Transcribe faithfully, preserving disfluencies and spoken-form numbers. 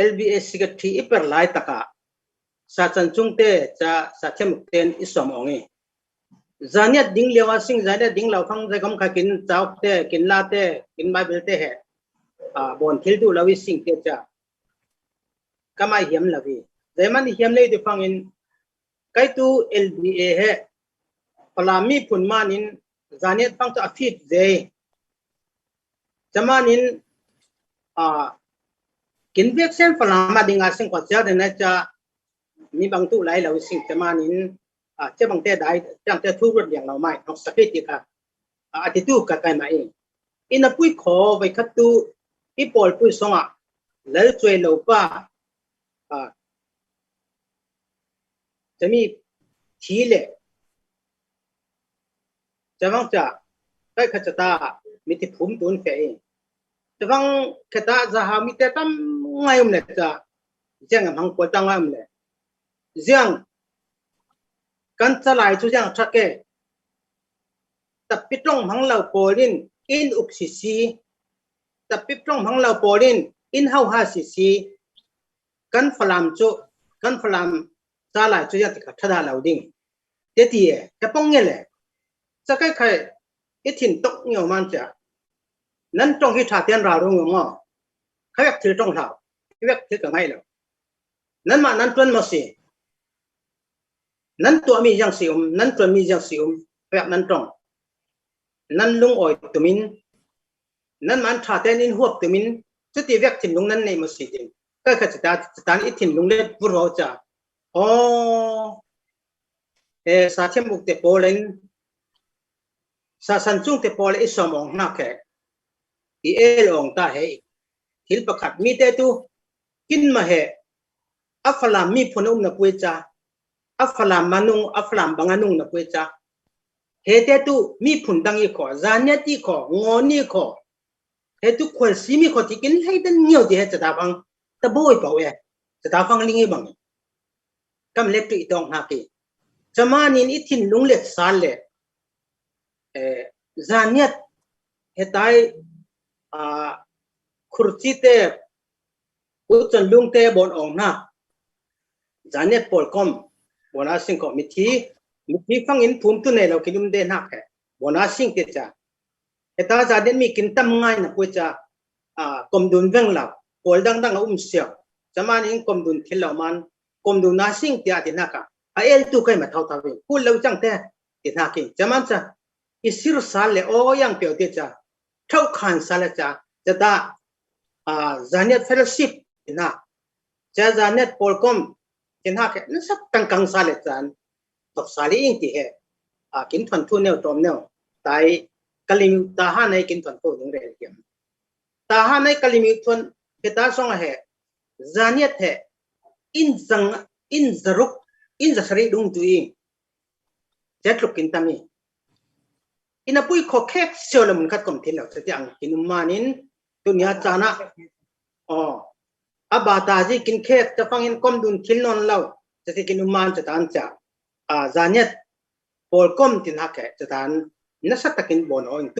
L B A secretary i per lai taka sa chan chungte cha sa thiam ten i som ong i. Zaniat ding lio a sing, zaniat ding lo phang zai gam kha kin chau te, kin la te, kin Bible te he. A, bon thil du lo i sing te cha. Ka mai hiam lo i. Zai man i hiam lei de phang in, kai tu L B A he Falam mi phun man in zaniat phang cha a fit zai. Cha man in, a, kin vek sen Falam a ding a sing kua cha de na cha mi bang tu lai lo sing cha man in, a, cha bang te dai, chang te thu rut liang lo mai, nok sa kei ti ka, a, a ti tu ka kai mai. I na pui kho vai khat tu, i pawl pui song a, lal chuai lo pa, a, cha mi thi le, cha vang cha, kai kha cha ta, mi ti phum tun fe i. Cha vang kha ta za ha mi te tam ngai um le cha, ziang am hang pawl ta ngai um le. Ziang, kan cha lai chu ziang thak e. Tapi tlong hmang lo pawl in, in uk sisi. Tapi tlong hmang lo pawl in, in hau ha sisi. Kan Falam chu, kan Falam cha lai chu ziang ti kha tha da lo ding. Te ti e, ka pong nge le. Cha kai khai, i thin tok nge man cha. Nan tong hi tha tian ra rung ngo. Khai vek thil tong hlau. Khai vek thil ka ngai lo. Nan ma nan tuan ma si. Nan tua mi yang si um, nan tuan mi yang si um. Khai vek nan tong. Nan lung oi tumin. Nan man tha ten in huap tumin. Chu ti vek thin lung nan nei ma si ding. Kai kha cha ta, cha ta i thin lung le vur ho cha. O, e, sa thiam uk te pawl in, sa san chung te pawl i som ong hnak he, i el ong ta he, thil pakhat mi te tu, kin ma he, a Falam mi phun um na pui cha, a Falam manung, a Falam bang anung na pui cha, he te tu, mi phun dang i kho, zaniat i kho, ngo ni kho, he tu khual si mi kho ti kin hei dan ngiau ti he cha ta phang, ta boi pau e, cha ta phang ling i bang. Kam le tu i tong hna ki. Cha man in i thin lung let sa le, eh, zaniat he tai, a, khurchi te, u chan lung te bon ong hna. Zaniat pawl kom, bon a sing ko mithi, mithi phang in phum tu nei lo ki lum de hnak he. Bon a sing te cha. He ta zaniat mi kin tam ngai na pui cha, a, kom dun veng lo, pawl dang dang a um siau. Cha man in kom dun thil lo man, kom dun a sing tia ti hnak a. A el tu kai ma thau thau in, kul lo chang te, ti hnak in. Cha man cha, i sir sa le o yang piau te cha, thau khan sa le cha, cha ta, a, zaniat fellowship, ti hnak. Cha zaniat pawl kom, ti hnak he, na sak tang kang sa le chan, tok sa le ing ti he. A, kin thon thu neu tom neu, tai, kalim ta ha nei kin thon thu ding rel kiam. Ta ha nei kalim thon, he ta song a he, zaniat he, in zang, in zaruk, in zasari dung tu ing. Cha tluk kin tam i. I na pui kho khek sio le mun khat kom thil lo, cha ti ang kin um man in, tu nia cha na. O. A ba ta zi kin khek, cha phang in kom dun thil non lo, cha ti kin um man cha tan cha. A, zaniat, pawl kom ti hnak he, cha tan, na sa takin bon ong,